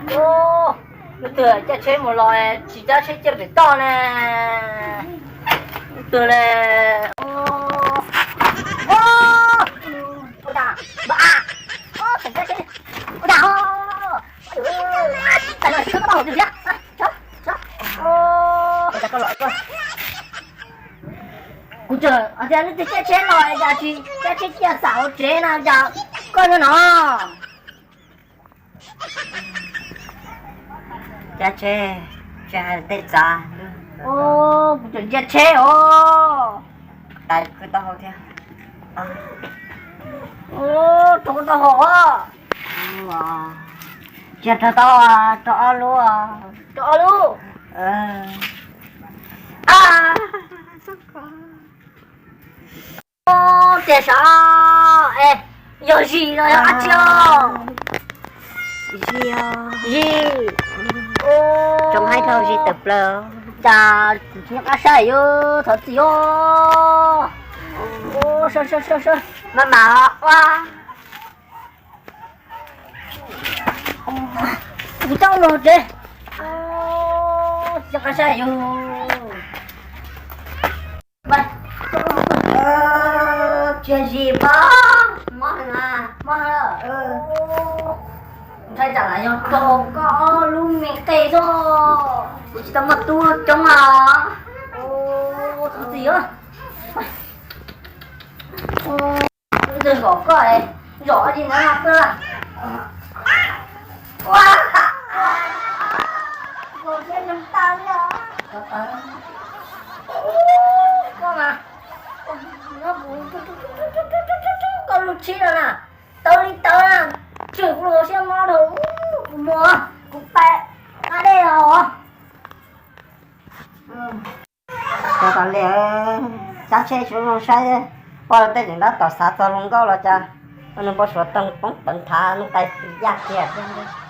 Ub, leej twg caij tsheb mus los tsis cab tsheb ciaj pem toj ne? Leej twg le? Ua cas, ua cas, ua cas, tas no tsheb tau hauv twg thiab? Ua cas koj los koj, kuv tseem hais tias leej twg caij tsheb los cas tsis caij tsheb ciaj xam hauv tsev no cas koj nyob no? Caij tsheb, tsis hais tej tsav. Kuv tseem caij tsheb os. Tais kwv tau hau thiab. Rau kuv tau hau os. Cia rau tau, rau ob lub. Rau ob lub. Tias sav, es yog Zis los yog dab tsi os? Zis, Zis. Tsoom haib dhau Zis tawm plaws. Cas tsis nyob qab saib yus thov txim os. Sawv, sawv, sawv, sawv, maj mam ua. Kuv coj los tsev. Tsis nyob qab saib yus. Tsis yog Zis pob, mob heev, mob heev. Ntshai tsam yog raug koj lub me qe xwb, kuv tsis tau muaj tub coob os. Thov txim os. Twb zom koj, zom li no na. Ua, koj siab zoo tas li os. Koj mas, koj lub tshib no na, tawv li tawv na, tshwm kuv los siab mob rau kuv mus, kuv pais nqa dej os. Cov tas li, cab tsheb tsis zoo saib, poj tej tseem tab tom xav txog hluas nkauj los cas, nws npau suav toog poob peev thav nws tais yaj kiag thiab.